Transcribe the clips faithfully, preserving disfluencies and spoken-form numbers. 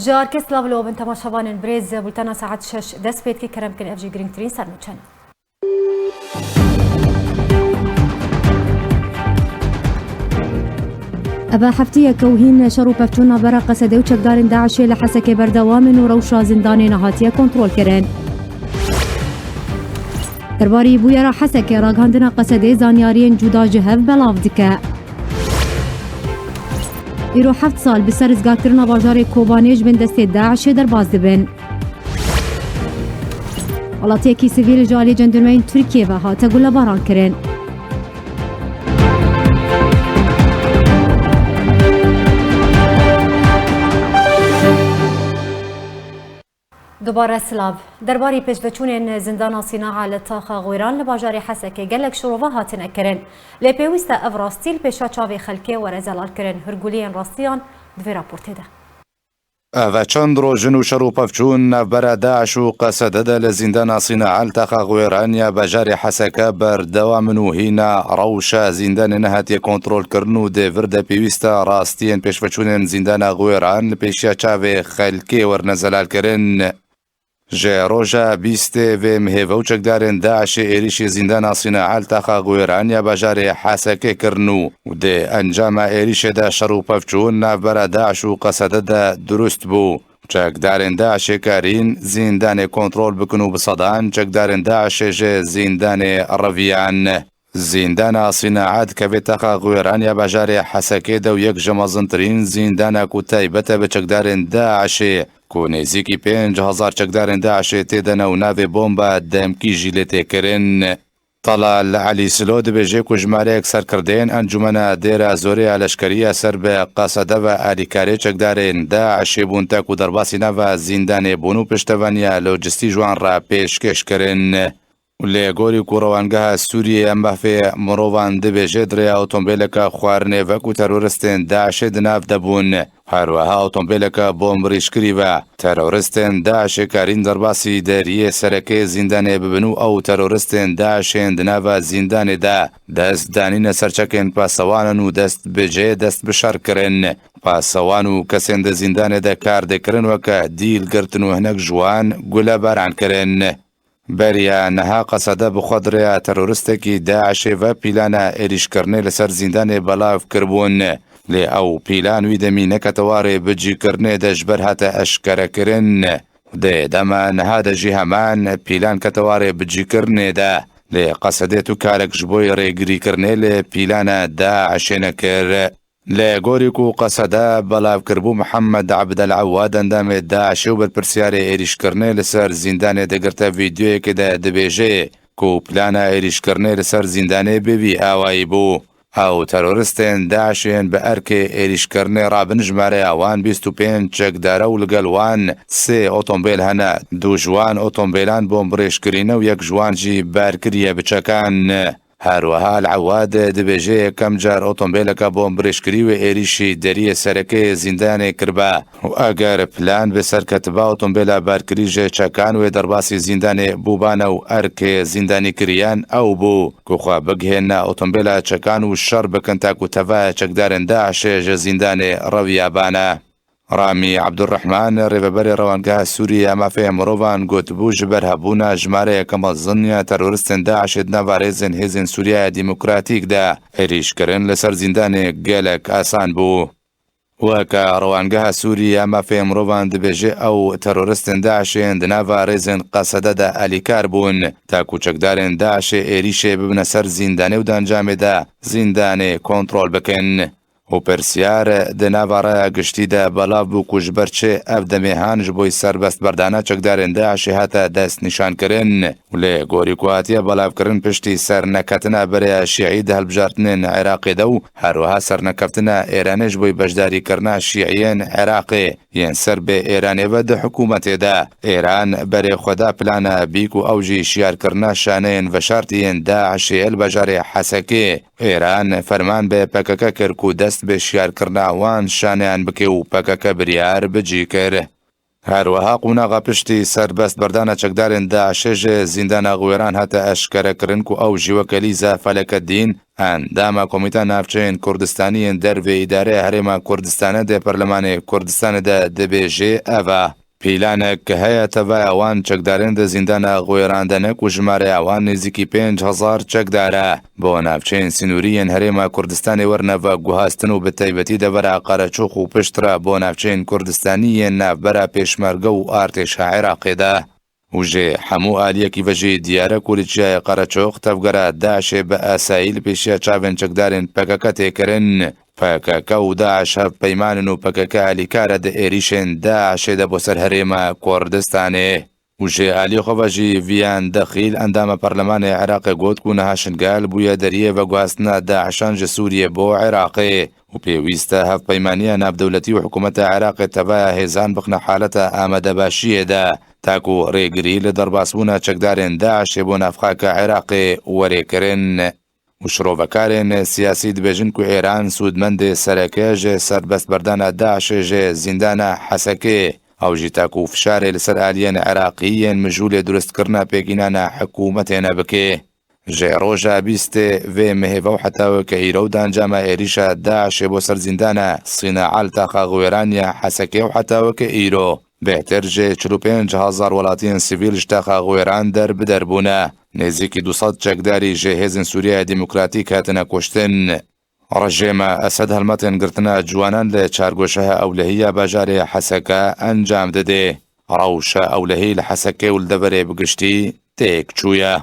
Ji Arke silav li we bin temaşevanên birêz, bultena saet şeş dest pê dike, kerem bikin ev jî girîngtirîn sernûçe ne. Eve heftiyeke û hîn şer û pevçûn navbera Qesedê û çekdarên DAIŞê li Hesekê berdewam in û rewşa zîndanê nehatiye kontrolkirin. Derbarî bûyera Hesekê ragihandina Qesedê zanyariyên cuda ji hev belav dike. Îro heft sal bi ser rizgarkirina bajarê Kobanê ji bin destê DAIŞê derbas dibin. Welatiyekî sivîl ji alî cendirmeyên Tirkiyê ve hate gulebaran kirin. Dubare silav. Derbarî pêşveçûnên zîndana Sînaa li taxa Xwêran li bajarê Hesekê gelek şirove hatine kirin. Lê pêwîst e ev rastî li pêşa çavê xelkê were zelalkirin. Hûrguliyên rastiyan di vê raportê de. Eve çend roj in û şer û pevçûn navbera DAIŞ û Qesede de li zîndana Sînaa li taxa Xwêran ya bajarê Heseke berdewam in û hîna rewşa zîndanê nehatiye kontrolkirin û dê vir de pêwîst e rastiyên pêşveçûnên zîndana Xwêran li pêşiya çavê xelkê werine zelalkirin. Ji roja bîstê vê mehê ve û çekdarên DAIŞê êrîşê zîndana Sînaa li taxa Xwêran ya bajarê Hesekê kirin û di encama êrîşê de şer û pevçûn navbera DAIŞ û Qesede de dirust bû. Çekdarên DAIŞê karîn zîndanê kontrol bikin û bi sedan çekdarên DAIŞê ji zîndanê reviyan. Zîndana Sînaa dikeve taxa Xwêran ya bajarê Hesekê de û yek ji mezintirîn zîndana ku taybet e bi çekdarên DAIŞê, ku nêzîkî pênc hezar çekdarên DAIŞê tê de ne û navê bomba demkî jî lê tê kirin. Talal Elî Silo dibêje ku jimareyek serkirdeyên Encûmena Dêra Zorê ya Leşkerî ya ser bi Qesede ve alîkarê çekdarên DAIŞê bûn te ku derbasî nava zîndanê bûn û piştevaniya lojistî ji wan re pêşkêş kirin. Û lê gorî ku Rewangeha Sûriyê ya Mafê Mirovan dibêje, di rêya otombêleke xwarinê ve ku teroristên DAIŞê di nav de bûn, her wiha otombêleke bombrîşkirî ve teroristên DAIŞê karîn derbasî deriyê serekê zîndanê bibin û ew teroristên DAIŞên di nava zîndanê de dest danîne ser çekên pasewanan û dest bi cê dest bi şer kirin. Pasewan û kesên di zîndanê de kar dikirin weke dîl girtin û hinek ji wan gulebaran kirin. Beriya niha Qesede bi xwe di rêya teroristekî DAIŞê ve pîlana êrîşkirinê li ser zîndanê belav kiribûn. Lê ew pîlan wî demî nekete warê bicîkirinê de ji ber hate eşkerekirin. Di dema niha de jî heman pîlan kete warê bicîkirinê de. Lê Qesedê tu karek ji bo rêgirîkirinê li pîlana DAIŞê nekir. Li gorî ku Qesede belav kiribû, Mihemed Ebdel Ewad, endamê DAIŞê û berpirsiyarê êrîşkirinê li ser zîndanê digirte vîdeoyekê de dibêje ku plana êrîşkirinê li ser zîndanê bi vî awayî bû. Ew teroristên DAIŞê yên bi erkê êrîşkirinê rabin jimareya wan bîst û pênc çekdar e û li gel wan sê otombêl hene. Du ji wan otombêlan bombrêj kirîne û yek ji wan jî bar kiriye bi çekan. Her wiha El Ewad dibêje, yekem car otombêleke bombrêjkirî wê êrîşî deriyê serekê zîndanê kiribe û eger plan bi ser ketiba otombêla barkirî ji çekan wê derbasî zîndanê bûbane û erkê zîndanî kiriyan ew bû ku xwe bigihêne otombêla çekan û şer bikin ta ku teva çekdarên DAIŞê ji zîndanê reviyabane. Ramî Ebdurrehman, rêveberê Rewangeha Sûriyê ya Mafê Mirovan, gotibû, ji ber hebûna jimareyeke mezin ya teroristên DAIŞê di nava rêzên hêzên Sûriya ya Demokratîk de êrîşkirin li ser zîndanê gelek asan bû. Weke Rewangeha Sûriyê ya Mafê Mirovan dibêje, ew teroristên DAIŞê yên di nava rêzên Qesede de alîkar bûn, ta ku çekdarên DAIŞê êrîşê bibine ser zîndanê û di encamê de zîndanê kontrol bikin. û pirsiyar di nava raya giştî de belav bû ku ji ber çi ev demê han ji bo serbestberdana çekdarên DAIŞê hate destnîşankirin. Û lê gorî ku hatiye belavkirin piştî serneketina berê ya şîî di hilbijartinên Iraqê de û her wiha sernekeftina Êranê ji bo beşdarîkirina şîîyên Iraqê yên ser bê Êranê ve di hikûmetê de. Êran berê xwe da plana bî ku ew jî şiyarkirina şaneyên veşartî yên DAIŞê li bajarê Hesekê. Êran ferman bi P K K kir ku dest bi şiyarkirina wan şaneyan bike û P K K biryar bi cî kir. Her wiha qonaxa piştî serbestberdana çekdarên DAIŞê ji zîndana Xwêran hate eşkerekirin ku ew jî weke Lîza Felekeddîn, endama Komîta Navçeyên Kurdistanî yên dervê Îdareya Herêma Kurdistanê dê Perlemanê Kurdistanê de dibêjê ev e. Pîlanek heye tevaya wan çekdarên di zîndana Xwêran de ne ku jimareya wan nêzîkî pênc hezar çekdar e. Bo navçeyên sînorî yên Herêma Kurdistanê werine veguhastin û bi taybetî devera Qereçox û piştre bo navçeyên Kurdistanî yên navbera Pêşmerge û artêşa Iraqê de. Û ji hemû aliyekî ve jî diyar e ku li Çiyayê Qereçox tevgera DAIŞê bi asayî li pêşiya çavên çekdarên PKK tê kirin. PKK û DAIŞ hevpeyman in û PKK alîkar e di êrîşên DAIŞê de bo ser Herêma Kurdistanê. Û ji alî xwe ve jî Viyan Dexîl, endama Perlemanê Iraqê, got ku niha Şingal bûye deriyê veguhastina DAIŞan ji Sûriyê bo Iraqê û pêwîst e hevpeymaniya navdewletî û hikûmeta Iraqê tevaya hêzan bixine haleta amadebaşiyê de, ta ku rêgirî li derbasbûna çekdarên DAIŞê bo navxaka Iraqê were kirin. Û şirovekarên siyasî dibêjin ku Îran sûdmendê sereke ji serbestberdana DAIŞê ji zîndana Hesekê, ew jî ta ku fişarê li ser aliyên Iraqî yên mijûlê durustkirina pêkînana hikûmetê nebike. Ji roja bîstê vê mehê ve û heta weke îro di encama êrîşa DAIŞê bo ser zîndana Sînaa li taxa Xwêran ya Hesekê û heta weke îro bêhtir ji çil û pênc hezar welatiyên sivîl ji taxa Xwêran derbider bûne. Nêzîkî du sed çekdarî ji Hêzên Sûriyeya Demokratîk hatine kuştin. Rejîma Esed helmetên girtina ciwanan li çargoşeha ewlehî ya bajarê Heseke encam dide. Rewşa ewlehî li Hesekê û li deverê bi giştî têk çûye.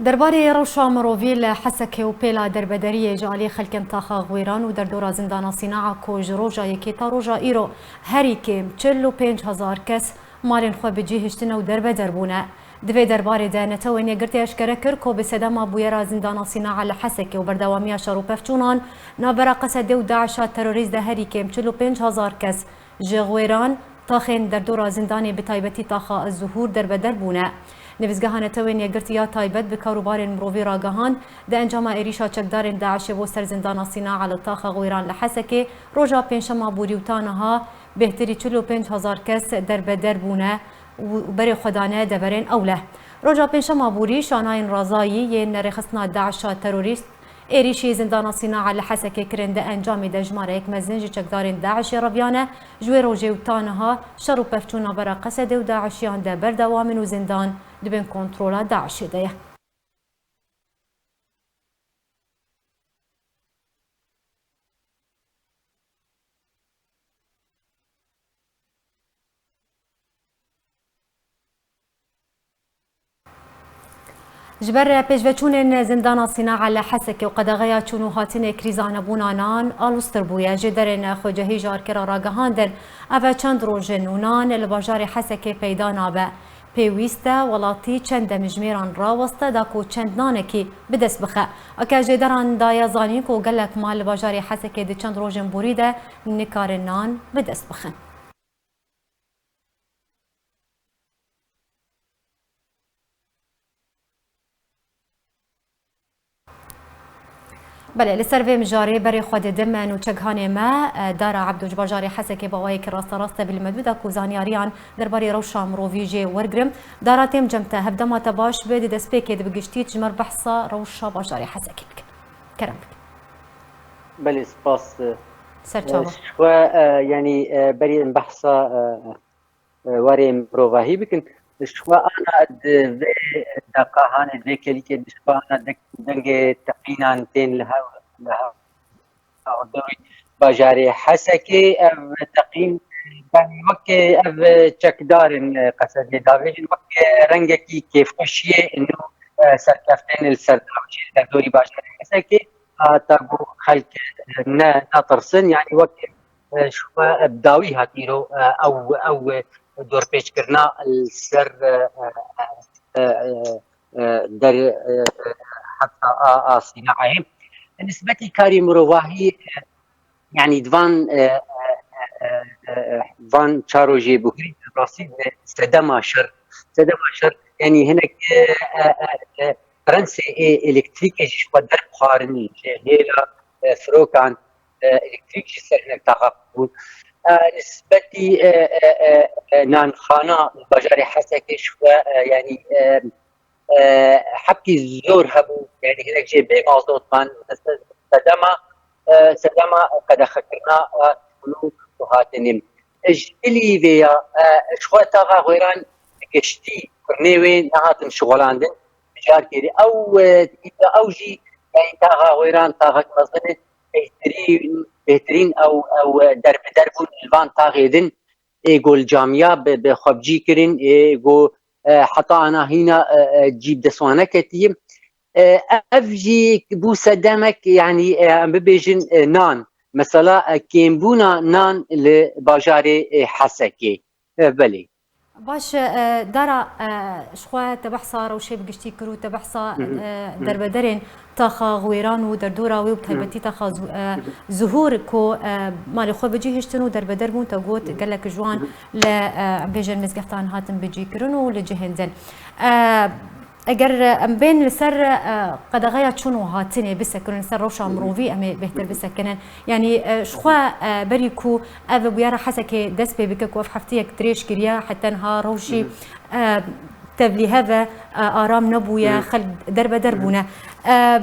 Derbarê rewşa mirovî li Hesekê û pêla derbedariyê ji alî xelkên taxa Xwêran û derdora zindana Sînaa ku ji roja yekê ta roja îro herî kêm çil û pênc hezar kes malên xwe bi cî hiştine û derbeder bûne. Di vê derbarê de Netewên Yekgirtî eşkere kir ku bi sedema bûyera zindana Sînaa li Hesekê û berdewamiya şer û pevçûnan navbera Qesedê û DAIŞa terorîst de herî kêm çil û pênc hezar kes ji Xwêran, taxên derdora zindanê bi taybetî taxa Ez-Zuhûr derbeder bûne. Nivîsgeha Netewên Yekgirtî ya taybet bi karûbarên mirovî ragihand, di encama êrîşa çekdarên DAIŞê bo ser zindana Sînaa li taxa Xwêran li Hesekê roja Pêncşema borî û ta niha bêhtirî çil û pênc hezar kes derbeder bûne û berê xwe dane deverên ewleh. Roja Pêncşema borî şanayên razayî yên nerêxistina DAIŞa terorîst, êrîşî zindana Sînaa li Hesekê kirin, di encamê de jimareyek mezin ji çekdarên DAIŞê reviyane. Ji wê rojê û ta niha şer û pevçûn navbera Qesedê û DAIŞiyan de berdewam in û zindan di bin kontrola DAIŞê de ye. Ji ber pêşveçûnên zindana Sînaa li Hesekê û qedexeya çûn û hatinê krîza nebûna nan aloztir bûye. Jêderên xwecihî ji Arkera ragihandin, ev çend roj in û nan li bajarê Hesekê peyda nabe. Pêwîst e welatî çend demjimêran raweste da ku çend nanekî bi dest bixe. Eke jêderan daye zanîn ku gelek mal li bajarê Hesekê di çend rojên borî de nikarin nan bi dest bixin. Belê, li ser vê mijarê berê xwe didim nûçeghanê me, Dara Ebdo ji bajarê Hesekê bi awayekî rasterast tevî li me dû da ku zanyariyan derbarê rewşa mirovî jê wergirim. Dara, têm cem te, hevdema te baş be, di destpêkê de bi giştî ji me re behsa rewşa bajarê Hesekê bike. Kerem bike. Belê, spas. Ser çava. Ji xwe, e, yanî, e, berî em behsa, e, e, warê mirovahî bikin. Ji xwe ana di vê deqahanê, di vê kelîkê de ji xwe ana dek-, dengê teqînan tên li hev, li hev, li dewrî bajarê Hesekê. Ev teqîn, yanî weke ev çekdarên, e, Qesedê davêjin, weke rengekî kêfxweşiyê nû, e, serkeftên li ser DAIŞê li derdorî bajarê Hesekê, heta ku xelk, e, ne, netirsin, yanî weke e, ji xwe bi dawî hat îro, e, ew, ew dorpêçkirina li ser, e, e, e, e, e, der, e, e, heta a, a Sînaayê. Nisbetî karî mirovahî, e, yanî di van, e, e, e, e, e, van çar rojê bihurî rastî di sedema şer, sedema şer, yanî hinek, e, e, e, e, prensê ê elektrîkê jî ji xwe derxwarinî, ji hêla, e, firokan, e, elektrîk jî ser hinek taxa qut bûn. E, nisbetî, e, e, e, e, nanxana li bajarê Hesekê ji xwe, e, yanî, e, e, hepkî zor hebû, yanî hinek jê bê mazot man, sedema, e, sedema qedexekirina, e, çûn û hatinê. Ji bilî vê ya, e, ji xwe taxa xwêran giştî firnê wê nehatin şixulandin. Carkê ew, e, îta ew jî, yanî taxa xwêran taxek mezin e, bêhtirîn, bêhtirîn ew, ew, e, derbider bûn li van taxê din, ê ku li camiya bi, bi xwe bi cî kirin, ê ku, e, heta ana hîna, e, e, cî bi dest wan neketiye. E, ev jî bû sedemek, yanî, e, em bibêjin, e, nan. Mesela, e, kêmbûna nan li bajarê, e, Hesekê. E, belê. Baş e, Dara, e, ji xwe te behsa rewşê bi giştî kir û te behsa, e, derbederên taxa Xwêran û derdora wê û bi taybetî taxa zu- e, Zuhûr ku, e, malê xwe bi cî hiştin û derbeder bûn, te got gelek ji wan li, e, em bêjin mizgeftan hatin bi cî kirin û li cihên din. E, Eger, e, em bên li ser, e, qedexeya çûn û hatinê bisekirin, li ser rewşa mirovî em ê bêhtir bisekinin. Yanî, e, ji xwe, e, berî ku ev bûyera Hesekê dest pê bike, ku ev heftiyek dirêj kiriye, heta niha rewşî, e, tevlîhev e, e, aram nebûye, xelk derbeder bûne. E,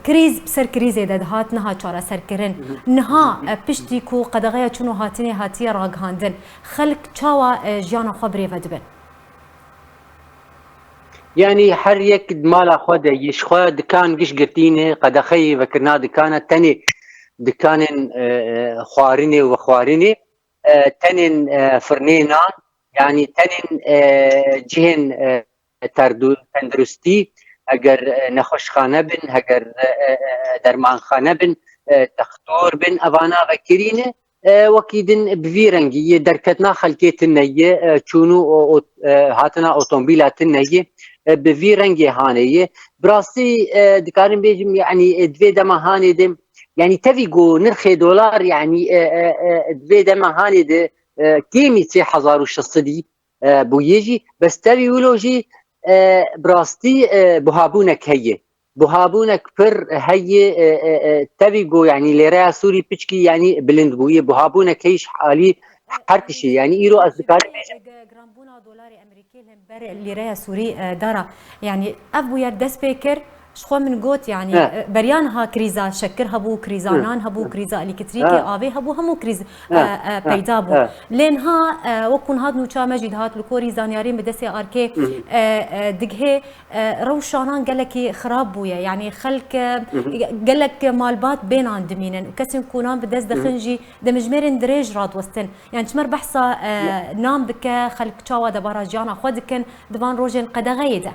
Krîz bi ser krîzê de dihat, niha çareserkirin. Niha, e, piştî ku qedexeya çûn û hatinê hatiye ragihandin, xelk çawa, e, jiyana xwe birêve dibin? Yanî her yek di mala xwe de yê, ji xwe dikan giş girtî ne, qedexeyê vekirina dikana tenê dikanên, e, e, xwarinê û vexwarinê, e, tenên, e, firnê nan, yanî tenên, e, cihên, e, terdu-, tenduristî, heger, e, nexweşxane bin, heger, e, e, e, dermanxane bin, e, textor bin, evana vekirî ne. E, wekî din bi vî rengî yê derketina xelkê tune ye, e, çûn û o-, o-, e, hatina otomobîla tune ye, e, bi vî rengê hanê ye. Bi rastî, e, dikarim bêjim, yanî, e, di vê dema hanê de, yanî tevî ku nirxê dolar, yanî, e, e, e, di vê dema hanê de, e, kêmî sê hezar û şeş sedî, e, bûye jî, bes tevî wilo jî, e, bi rastî, e, buhabûnek heye. Buhabûnek pir heye, e, e, e, tevî ku, yanî lêreya Sûrî piçkî, yanî bilind bûye. Buhabûnek heye ji alî her tiştî. Yanî îro ez dikarim bêjim. Giranbûna dolarê Amerîkî li hember lîreya Sûrî, e, Dara. Yanî ev bûyer dest pê kir, ji xwe min got, yanî, e, beriya niha krîza şekir hebû, krîza nan hebû, krîza elektrîkê, avê hebû, hemû krîz, e, e, peyda bû. Lê niha, e, wekû niha nûça me jî dihat li korî zanyarî bi destê arkê, e, e, digihê, e, rewşa nan gelekî xirab bûye. Yanî xelk, e, gelek malbat bênan dimînin û kesên ku nan bi dest dixin jî dimijmêrên dirêj radwestin. Yanî çimer behsa, e, nan bike, xelk çawa debara jiyana xwe dikin di van rojên qedexeyê de?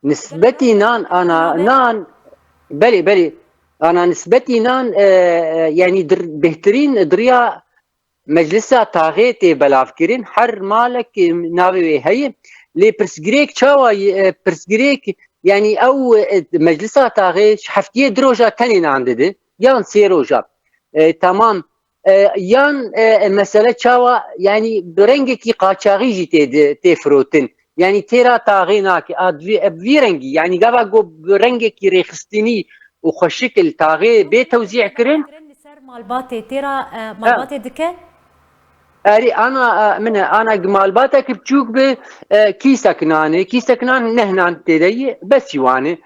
Nisbetî nan, ana, nan, belê, belê, ana nisbetî nan, e, e, yanî dir-, bêhtirîn diriya Meclisa Taxê tê belavkirin, her malek, e, navê wê heye. Lê pirsgirêk çawa ye, e, pirsgirêk, yanî ew, e, Meclisa Taxê ji heftiyê du roja tenê nan dide, yan sê roja. E, temam. E, yan, e, e, mesele çawa, yanî bi rengekî qaçaxî jî tê di, tê firotin. Yanî têra taxê nake. A, di vî, e, bi vî rengî, yanî gava ku bi rengekî rêxistinî û xweşik li taxê bê tewzî kirin. Li ser malbatê, têra, e, malbatê dike? Erê, ana, e, min e, ana malbatek biçûk bi, e, kîsek nanê, kîsek nan neh nan tê de ye, besî wan e.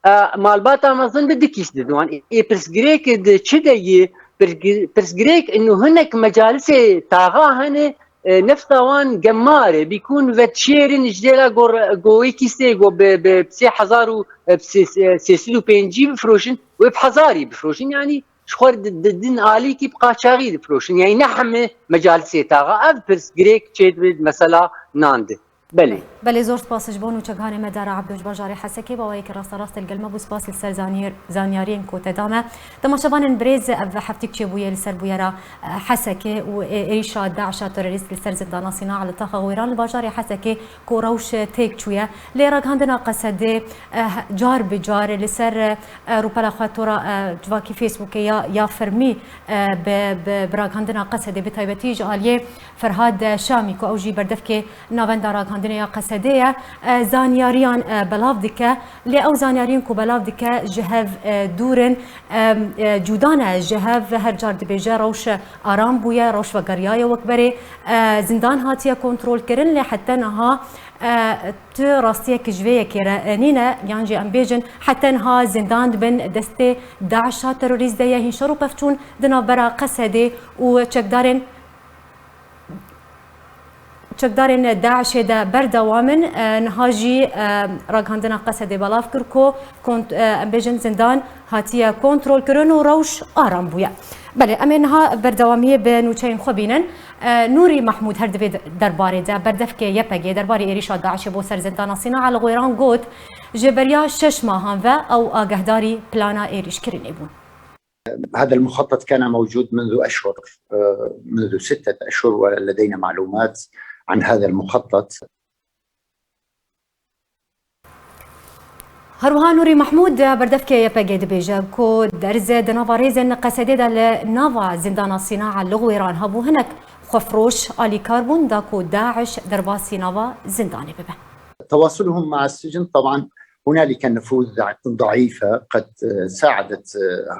E, malbata mezin bi du kîs didin wan. Ê pirsgirêk di çi de ye? Pirgi-, pirsgirêk inu hinek mecalisê taxa hene, e, nefsa wan gemar e. Bîkûn vedişêrin ji dêla gor-, go wê kîsê go bi, bi sê hezar û, e, sê-, sê sed û pêncî bifroşin, wê bi hezarî bifroşin. Yanî ji xwe di, di din alîkî bi qaçaxî difiroşin. Yanî ne heme mecalisê taxa. Ev pirsgirêk çêdibe mesela nan de. Belê. Belê, zor spas ji bo nûçegihanê me Dara Ebdo ji bajarê Hesekê, bi awayekî rasterast li gel me bû. Spas li ser zaniyê-, zanyariyên ku te da me. Temaşevanên birêz, ev heftîk çêbûye li ser bûyera, e, Hesekê û ê-, êrîşa DAIŞa terorîst li ser zindana Sîna li taxa Wêran li bajarê Hesekê ku rewş têk çûye. Lê ragihandina Qesedê, e, car bi car li ser, e, rûpela xwe tora, e, civakî Facebookê ya, ya fermî, e, bi, bi, bi ragihandina Qesedê, bi taybetî ji aliyê Ferhad Şamî ku ew jî berdevkê navenda ragihandina Dinê ya Qesedê ye, e, zanyariyan, e, belav dike, lê ew zanyariyên ku belav dike ji hev, e, dûr in, e, e, cuda ne ji hev, her car dibêje rewş aram bûye, rewş vegeriyaye wek berê, e, zindan hatiye kontrolkirin, lê heta niha, e, tu rastiyek ji vê yekê re, e, nîne, yan jî em bêjin, heta niha zindan di bin destê DAIŞ a terorîst de ye, hîn şer û pevçûn di navbera Qesedê û çekdarên Çekdarên DAIŞê de berdewam in. E, niha jî, e, ragihandina Qesedê belav kir ku kont-, e, em bêjin zindan hatiye kontrolkirin û rewş aram bûye. Belê, em ê niha berdewamiyê bi nûçeyên xwe bînin. E, Nûrî Mehmûd her di vê derbarê de berdevkê YPGê derbarê êrîşa DAIŞê bo ser zindana Sîna Elixwêran got, ji beriya şeş mahan ve ew agehdarî plana êrîşkirinê bûn. هذا المخطط كان موجود منذ أشهر، آه، منذ ستة أشهر، ولدينا معلومات عن هذا المخطط. Her wiha Nûrî Mehmûd, berdevkê YPGê dibêje ku derze di nava rêzên Qesedê de li nava zindana Sîna Elixwêran hebû hinek xwefroş alîkar bûn da ku DAIŞ derbasî nava zindanê bibe. تواصلهم مع السجن، طبعًا هنالك نفوذ ضعيفة قد ساعدت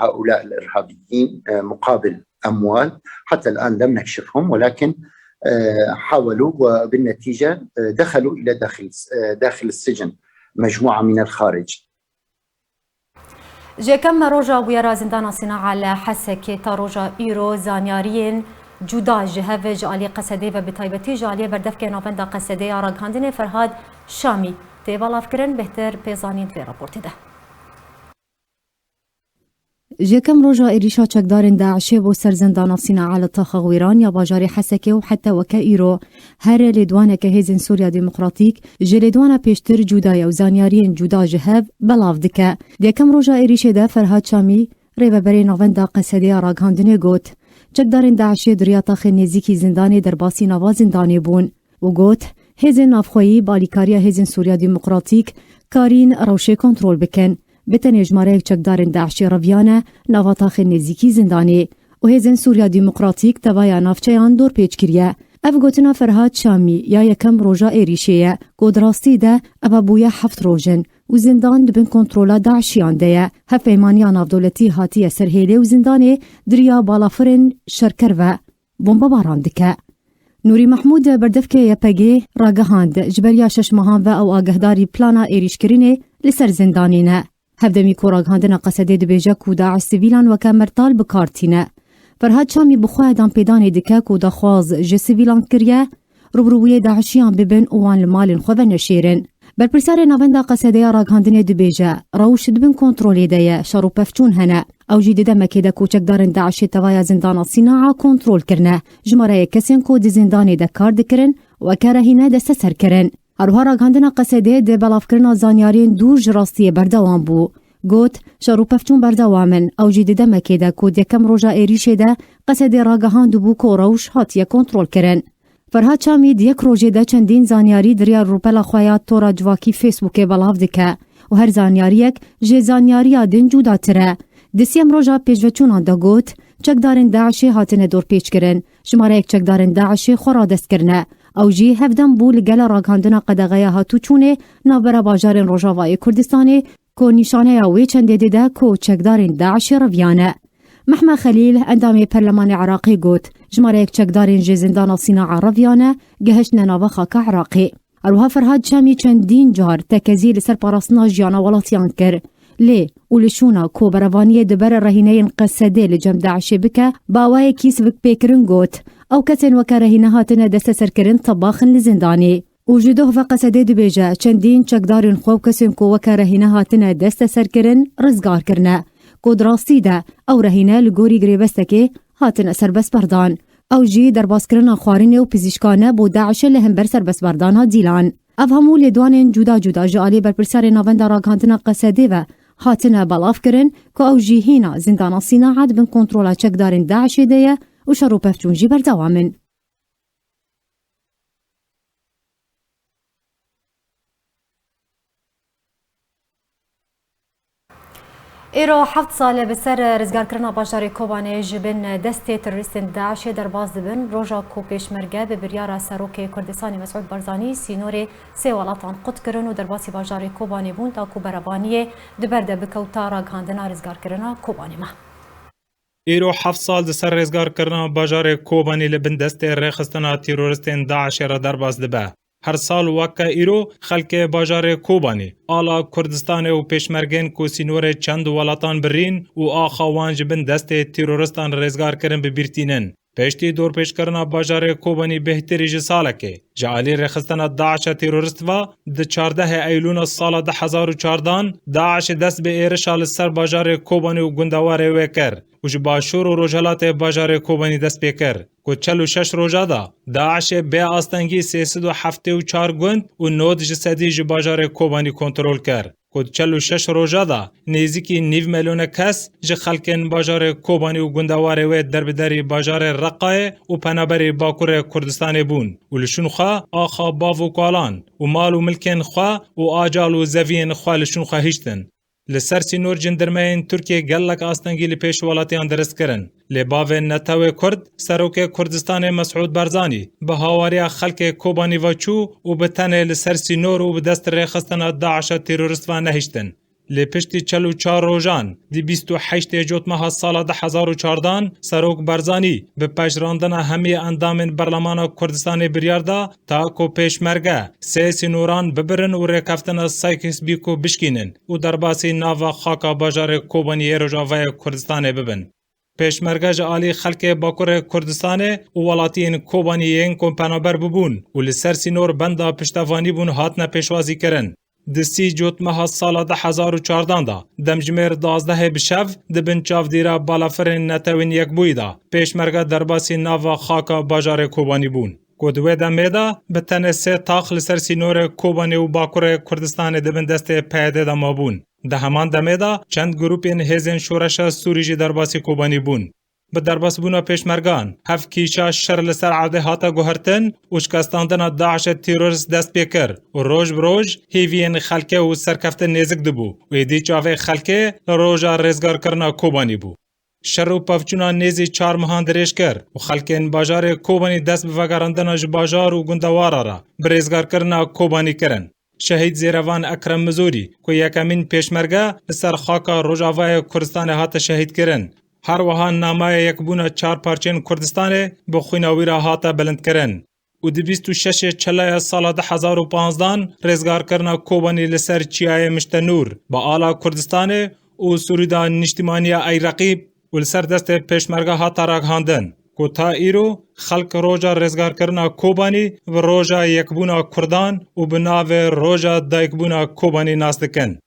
هؤلاء الإرهابيين مقابل أموال. حتى الآن لم نكشفهم، ولكن حاولوا وبالنتيجة دخلوا إلى داخل، داخل السجن مجموعة من الخارج. Ji yekem roja bûyera zindana Sîna li Hesekê ta roja îro zanyariyên cuda ji hev ji aliyê Qesedê ve, bi taybetî ji aliyê berdevkê navenda Qesedê ya ragihandinê Ferhad Şamî tê belavkirin. Bêhtir pê zanîn di vê raportê de. Ji yekem roja êrîşa çekdarên DAIŞê bo ser zindana Sîna li taxa Xwîran ya bajarê Hesekê û heta weke îro, her lêdwaneke Hêzên Sûriya Demokratîk ji lêdwana pêştir cuda ye û zanyariyên cuda ji hev belav dike. Di yekem roja êrîşê de Ferhad Şamî, rêveberê navenda Qesedê ya ragihandinê got, çekdarên DAIŞê di riya taxên nêzîkî zindanê derbasî nava zindanê bûn û got, hêzên navxweyî bi alîkariya Hêzên Sûriya Demokratîk karîn rewşê kontrol bikin. Bi tenê jimareyek çekdarên DAIŞê reviyane nava taxên nêzîkî zindanê û Hêzên Sûriya Demokratîk tevaya navçeyan dorpêç kiriye. Ev gotina Ferhad Şamî ya yekem roja êrîşê ye, ku di rastî de eve bûye heft roj in û zindan di bin kontrola DAIŞiyan de ye. Hevpeymaniya navdewletî hatiye ser hêlê û zindanê di riya balafirên şerker ve bombebaran dike. Nûrî Mehmûd berdevkê YPGê ragihand, ji beriya şeş mehan ve ew agehdarî plana êrîşkirinê li ser zindanê ne. Hevdemî ku ragihandina Qesedê dibêje ku DAIŞ sivîlan weke mertal bi kar tîne. Ferhad Şamî bi xwe danpêdanê dike ku daxwaz ji sivîlan kiriye, rûbirûyê DAIŞiyan bibin û wan li malên xwe veneşêrin. Berpirsiyarê navenda Qesedê ya ragihandinê dibêje, rewş di bin kontrolê de ye, şer û pevçûn hene. Ew jî di demekê de ku çekdarên DAIŞê tevaya zindana Sînaa kontrol kirine. Jimareyê kesên ku di zindanê de kar dikirin, weke rehîne desteser kirin. Her wiha ragihandina Qesedê di belavkirina zanyariyên dûr ji rastiyê berdewam bû. Got, şer û pevçûn berdewam in. Ew jî di demekê de ku di yekem roja êrîşê de Qesedê ragihand bû ku rewş hatiye kontrolkirin. Ferhad Çamî di yek rojê de çendîn zanyarî di riya rûpela xwe ya tora civakî Facebookê belav dike û her zanyariyek ji zanyariya din cudatir e. Di sêyem roja pêşveçûnan de got, çekdarên DAIŞê hatine dorpêçkirin. Jimareyek çekdarên DAIŞê xwe radest kirine. Ew jî hevdem bû li gela ragihandina qedexeya hatûçûnê navbera bajarên Rojavayê Kurdistanê ku nîşaneya wê çendê dide ku çekdarên DAIŞê reviyane. Mehmet Xelîl, endamê Perlemanê Iraqê got, jimareyek çekdarên ji zindana Sînaa reviyane, gehiştine nava xaka Iraqê. Her wiha Ferhad Çamî çendîn car tekezî li ser parastina jiyana welatiyan kir. Lê û li şûna ku berevaniyê di ber rehîneyên Qesedê li cem DAIŞê bike, bi awayekî sivikpêkirin got, ew kesên weke rehîne hatine desteserkirin tebaxin li zindanê. Û ji doh ve Qesedê dibêje, çendîn çekdarên xwe û kesên ku weke rehîne hatine desteserkirin rizgar kirine, ku di rastî de ew rehîne li gorî girêbestekê hatine serbestberdan. Ew jî derbaskirina xwarinê û pizîşkane bo DAIŞê li hember serbestberdana dîlan. Ev hemû lêdwanên cuda cuda ji alî berpirsiyarê navenda ragihandina Qesedê ve hatine belav kirin ku ew jî hîna zindana Sînaa di bin kontrola çekdarên DAIŞê de ye û şer û pevçûn jî berdewam in. Îro heft sal e bi ser rizgarkirina bajarê Kobanê ji bin destê terorîstên DAIŞê derbas dibin. Roja ku pêşmerge bi biryara Serokê Kurdistanê Mesûd Barzanî sînorê sê welatan qut kirin û derbasî bajarê Kobanê bûn, ta ku berevaniyê di ber de bikewta ragihandina rizgarkirina Kobanê me. Îro heft sal di ser rêzgarkirina bajarê Kobanî li bin destê rêxistina teroristên DAIŞê re derbas dibe. Her sal weke îro xelkê bajarê Kobanî, ala Kurdistanê û pêşmergên ku sînorê çend welatan birîn û axa wan ji bin destê teroristan rêzgar kirin bi bîr tînin. Piştî dorpêçkirina bajarê Kobanî bêhtirî ji salekê, ji alî rêxistina DAIŞa terorist ve, di çardehê Eylûna sala du hezar û çardan, DAIŞê dest bi êrişa li ser bajarê Kobanî û gundewarê wê kir û ji başûr û rojhilatê bajarê Kobanî dest pê kir. Ku çel û şeş roja de DAIŞê bê astengî sê sed û heftê û çar gund û nod ji sedî ji bajarê Kobanî kontrol kir. Ku di çel û şeş roja de nêzîkî nîv melûne kes ji xelkên bajarê Kobanî û gundewarê wê derbiderî bajarê Reqayê û penaberî Bakurê Kurdistanê bûn û li şûn xwe axa bav û kalan û mal û milkên xwe û acal û zeviyên xwe li şûn xwe hiştin. Li ser sînor cindirmeyên Tirkiyê gelek astengî li pêş welatiyan dirist kirin. Lê bavê netewê Kurd, Serokê Kurdistanê Mesûd Barzanî, bi hawariya xelkê Kobanî ve çû û bi tenê li ser sînor û bi dest rêxistina DAIŞa terorist ve nehiştin. Lê piştî çel û çar rojan, di bîst û heştê Cotmeha sala du hezar û çardan, Serok Barzanî bi pejirandina hemî endamên Berlemana Kurdistanê biryar da, ta ku pêşmerge sê sînoran bibirin û rêkeftina Sykes-Picot bişkînin û derbasî nava xaka bajarê Kobaniyê Rojavayê Kurdistanê bibin. Pêşmerge ji alî xelkê Bakurê Kurdistanê û welatiyên Kobanî yên ku penaber bûbûn û li ser sînor benda piştevanî bûn hatine pêşwazî kirin. Di sî Cotmeha sala du hezar û çardan de demjimêr duwazdehê bi şev di bin çavdîra balafirên Netewên Yekbûyî de pêşmerge derbasî nava xaka bajarê Kobanî bûn. Ku di wê demê de bi tenê sê tax li ser sînorê Kobanî û Bakurê Kurdistanê di bin destê P Y D'ê de mabûn. Di heman demê de çend grûpên hêzên şoreşa Sûrî jî derbasî Kobanî bûn. Bi derbasbûna pêşmergan, hev kîşa şer li ser erdê hate guhertin û şikestandina DAIŞê terorist dest pê kir û roj bi roj hêviyên xelkê û serkeftin nêzik dibû û êdî çavê xelkê li roja rêzgarkirina Kobanî bû. Şer û pevçûna nêzî çar mehan dirêj kir û xelkên bajarê Kobanî dest bi vegerandina ji bajar û gundewara re bi rêzgarkirina Kobanî kirin. Şehîd Zêrevan Ekrem Mizorî, ku yekemîn pêşmerge li ser xaka Rojavayê Kurdistanê hate şehîdkirin, her wiha namaya yekbûna çar parçeyên Kurdistanê bi xwîna wî re hate bilindkirin. Û di bîst û şeşê Çelaya sala du hezar û panzdan rêzgarkirina Kobanî li ser Çiyayê Miştenûr bi ala Kurdistanê û Sûrîda Niştimaniya Eyreqîb û li ser destê pêşmerge hate ragihandin, ku ta îro xelk roja rêzgarkirina Kobanî bi roja yekbûna Kurdan û bi navê roja dayikbûna Kobanî nas dikin.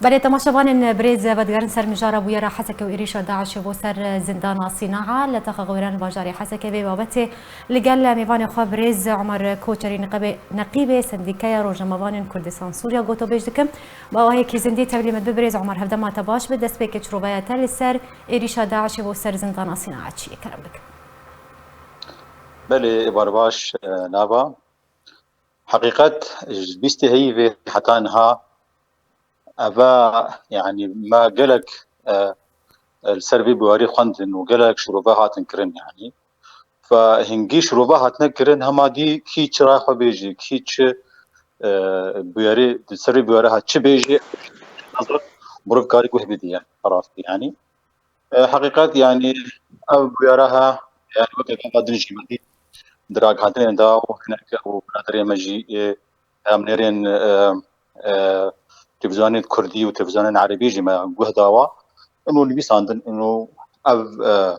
Belê, temaşevanên birêz, vedigerin ser mijara bûyera Heseke û êrîşa DAIŞê bo ser zindana Sînaa li taxa Xewêranê bajarê Heseke. Vê babetê li gel mêvanê xwe birêz Omer Koçerî, niqebê-, neqîbê Sendîkeya Rojnamevanên Kurdistan Sûriya, gotobêj dikim. Bi awahekî zindî tevlî me dibe birêz Omer, hevdema te baş be, destpêkê çiroveya te li ser êrîşa DAIŞê bo ser zindana Sînaa çi ye? Kerem bikin. Belê, êvar baş, e, Nava. Heqîqet, ji bîstê heyvê heta niha eve, yanî me gelek, e, li ser vê bûyerî xwendin û gelek şirove hatin kirin, yanî. Fe hingî şirove hatine kirin, hema dî kî çi raya xwe bêjî, kî çi, e, bûyerî, di ser vê bûyere ha çi bêjî, mirov karî guh bidî, yanî, rastî, yanî. E, heqîqet, yanî, ev bûyera he, yanî, weke gava din jî me dît, di ragihandinê de û hinek ew biraderê me jî, ê, em nêrên, e, e, televîzyonên kurdî û televîzyonên erebî jî me guh dawa. Ino nivîsandin, ino ev, e,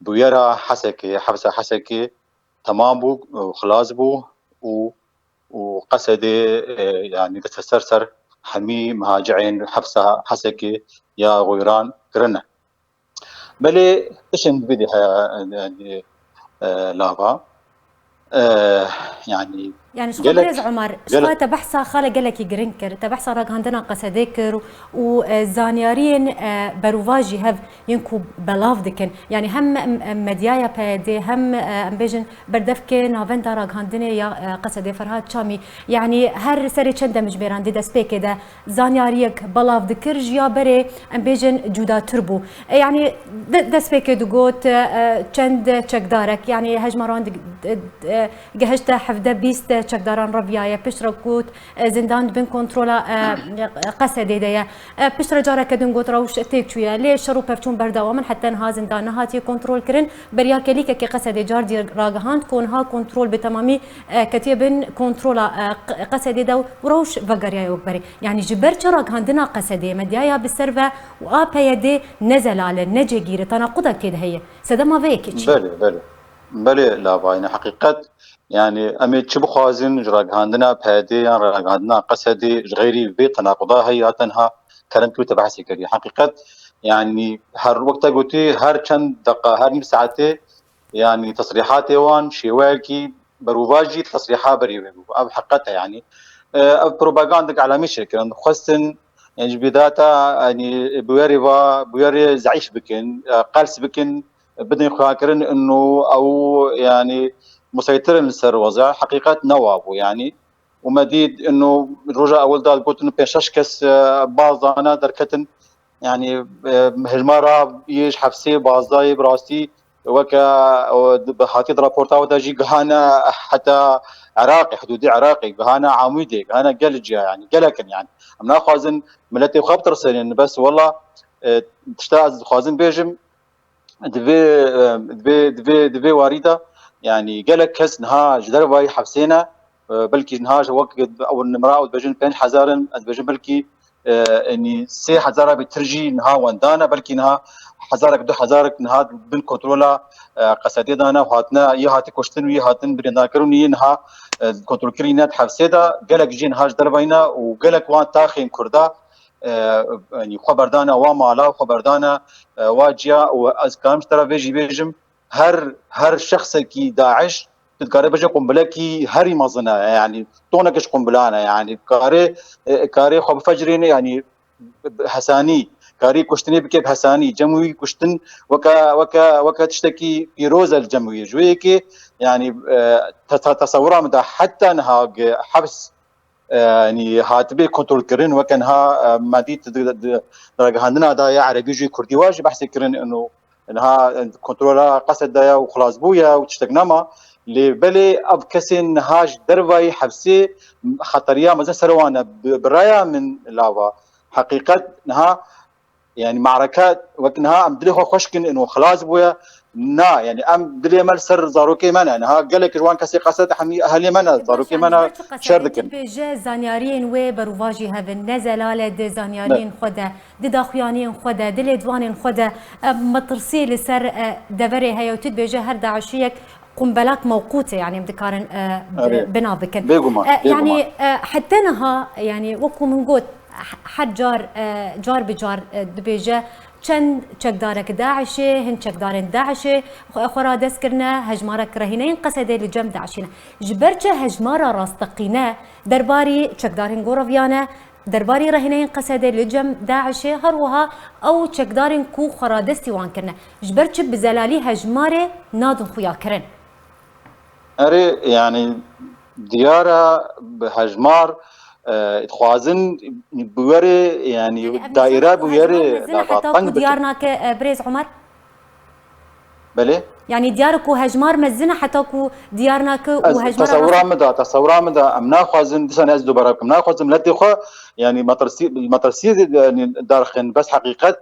bûyera Hesekê, hepsa Hesekê temam bû, xilas bû û û Qesedê, e, yanî deste ser ser hemî mihacirên hepsa Hesekê ya xwêran kirine. Belê tiştên vîdî heye, yanî, e, lava. E, yanî Yani ji xwe birêz Omer, ji xwe te behsa xale gelekî giring kir, te behsa ragihandina Qesedê kir û, e, zanyariyên, e, berovajî hev yên ku belav dikin. Yani hem, em, em, medyaya P Y D hem, e, em bêjin berdevkê navenda ragihandinê ya, e, Qesedê Ferhat Çamî. Yani her serê çend demjimêran di destpêkê de zanyariyek belav dikir, ji ya berê em bêjin cudatir bû. E, yani de-, destpêkê digot, e, çend çekdarek, yani hejmaran di-, e, e, gehişte hevdeh bîst çekdaran reviyaye, piştre got, e, zindan di bin kontrola, e, Qesedê de ye. E, piştre careke din got rewş têk çûye, lê şer û pevçûn berdewam in, heta niha zindan nehatiye kontrolkirin. Beriya kelîkekê Qesedê cardî ragihand ku niha kontrol bi temamî, e, ketiye bin kontrola, e, Q-, Qesedê de û rewş vegeriyaye wek berê. Yani ji ber çi ragihandina Qesedê, medyaya bi ser ve û a P Y D ne zelal e, ne cêgîr e, tenaquda tê de heye. Sedema vê yekê çi ye? Belê, belê. Belê, lava, yani heqîqet, yani em ê çi bixwazin ji ragihandina P Y D yan ragihandina Qesedê, ji xeyrî vê tenaquda heye ya tenha kerem tu te behsê kirî. Heqîqet, yani her wek te gotî, her çend deqa, her nîv saetê, yani tesrîhatê wan şêweyekî berovajî tesrîha berî wê bû. Ev heqîqet e yani. E, ev propagandek elamî çêkirin. Dixwestin, yani ji bidata, yani bûyerê va, bûyerê zeîf bikin, e, qels bikin, bidin xuyakirin inu ew, yani museytir in li ser weza. Heqîqet ne wa bû yani. Û me dît inu roja ewil de gotin pênc şeş kes, e, baz dane derketin. Yani, e, hejmara yê ji hefsê bazdayê bi rastî weke, e, di, bi hatî di raporta we de jî gihane heta Iraqê, hidûdê Iraqê, gihane Amûdê, gihane gelê ciya, yani gelek in yani. Em naxwazin miletê xwe bitirsînin, bes wela, e, tişta ez dixwazim bêjim, di vê, e, di vê, di vê, di vê warî de, yani gelek kes niha ji dervayî hefsê ne, e, belkî niha ji wek ew nimra ew dibêjin pênc hezar in, ez dibêjim belkî, e, yanî sê hezara bêtir jî niha wendan e, belkî niha hezarek, du hezarek niha bin kontrola, e, Qesedê de ne û hatine, yê hatî kuştin û yê hatin birîndarkirin û yê niha, e, kontrolkirî ne di hefsê de, gelek jî niha ji dervayî ne û gelek wan taxên Kurda, e, yanî xwe berdane wa mala, xwe berdane, e, wa ciya û ez karim ji te re vê jî bêjim, her, her şexsekî DAIŞ tu dikare bêje qumbilekî herî mezin e, yani tonek ji qumbilan e, yani karê, e, karê xwe bifecirîne, yani bi hesanî, karî kuştinê bike bi hesanî, cem wî kuştin weke, weke, weke tiştekî pîroz e li cem wî. Ji wê yekê, yani, e, te-, te-, tesewira min de heta niha gi-, heps, e, yanî hatibê kontrolkirin, weke niha, e, me dît di, di, di ragihandina de ya erebî jî kurdî wa jî behsê kirin û niha, e, kontrola Qesed de ye û xilas bûye û tiştek nema. Lê belê ev kesên niha ji dervayî hepsê xeteriya mezin ser wan e. Bi, bi raya min lava. Heqîqet niha, yani, mareke wek niha em dilê xwe xweş kin û xilas bûye. Na, yani, em dilê me li ser zarokê me ne. Niha gelek ji wan kesê Qesed hemî ehelê me ne, zarokê me ne, şer dikin. Bêje zanyariyên wê berovajî hevin, ne zelal e di zanyariyên xwe de, di daxuyaniyên xwe de, di lêdwanên xwe de, e, metirsî li ser, e, deverê heye û tu dibêje her daişiyek qumbelak mewqût e, yani em dikarin, e, bi-, binav bikin. Bêguman, e, bêguman. Yani, e, heta niha, yani wekû min got, h-, her car, e, car bi car, e, dibêje çend çekdarek DAIŞê, hin çekdarên DAIŞê xwe, xwe radest kirine, hejmarek rehîneyên Qesedê li cem DAIŞê ne. Ji ber çi hejmara rasteqîne derbarî çekdarên ku reviyane, derbarî rehîneyên Qesedê li cem DAIŞê, her wiha ew çekdarên ku xweradestî wan kirine, ji ber çi bi zelalî hejmarê nadin xuyakirin? Erê, yani, diyar e bi hejmar, e, dixwazin bi werê, yani, daîre bi werê mezin e, heta ku diyar nake, e, birêz Omer? Belê. Yani diyar ku hejmar mezin e heta ku diyar nake û hejmara tesewira min de, tesewira min de em naxwazin, dîsan ez dubare bikim, naxwazin miletê xwe, yani metirsî, metirsî, yani darxin, bes heqîqet,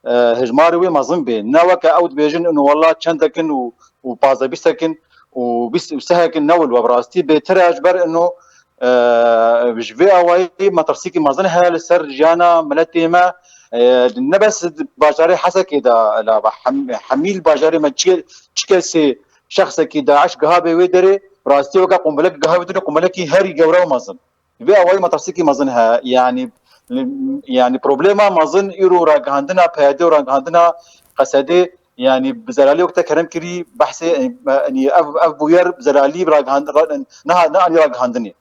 e, hejmarê wê mezin bê. Ne weke ew dibêjin û wela çendek in û, û pazdeh bîstek in û bîst û sehek in, ne wilo bi rastî bêtir e ji ber ino, e, ji vê awayî metirsîkî mezin heye li ser jiyana miletê me. E, ne bes di bajarê Hesekê de lava hem-, hemî li bajarê me çi, çi kesê şexsekî DAIŞ giha bê wê derê, bi rastî weke qumbilek giha wê derê, qumbilekî herî gewre û mezin. Vê awayî metirsîkî mezin heye. Yani, yani problema mezin îro ragihandina P Y D û ragihandina Qesedê Yanî bi zelalî wek te kerem kirî behsê, yanî ev, ev bûyer bi zelalî bi ragihandin, niha neanî ragihandinê.